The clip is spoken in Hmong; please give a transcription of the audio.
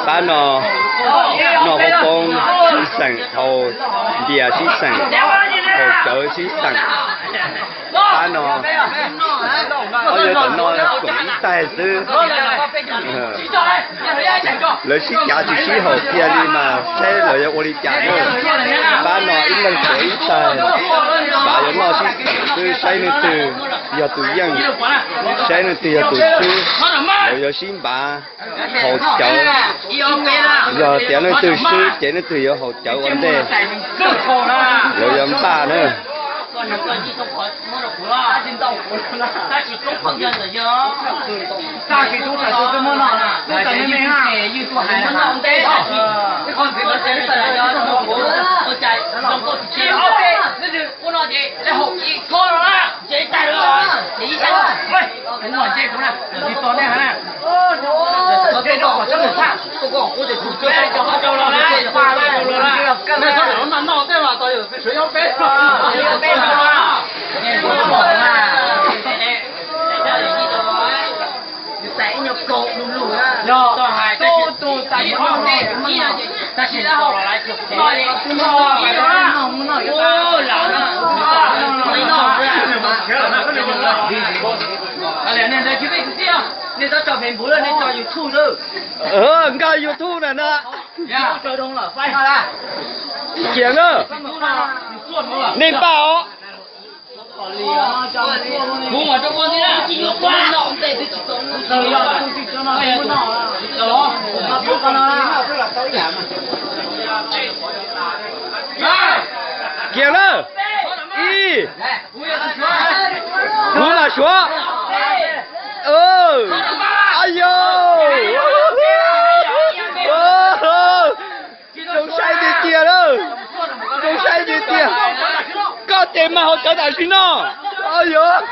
Pab no noj poob poob sib xeem, haus npias sib xeem, haus cawv sib xeem. Pab no, ob yawg tom no koom ib taig xwb. Lawv sib cav tsis sib haum kiag li mas saib lawv yuav ua li cas na. Pab no ib leeg tuav ib taig, pab yuav noj sib xeem xwb, saib leej twg yog tus yeej, saib leej twg yog tus swb, lawv yuav sib npav haus cawv. Yog tias leej twg swb ces leej twg yuav haus cawv ua ntej, lawv yuav npaj na. Nkag YouTube na no. Kiag na. Nej npaj os. Kiag na. Ib, kuv mas suav. Ab yog, zoo saib tiag tiag lawm, zoo saib tiag tiag. Koj ces mas haus cawv tam sim no. Ab yog.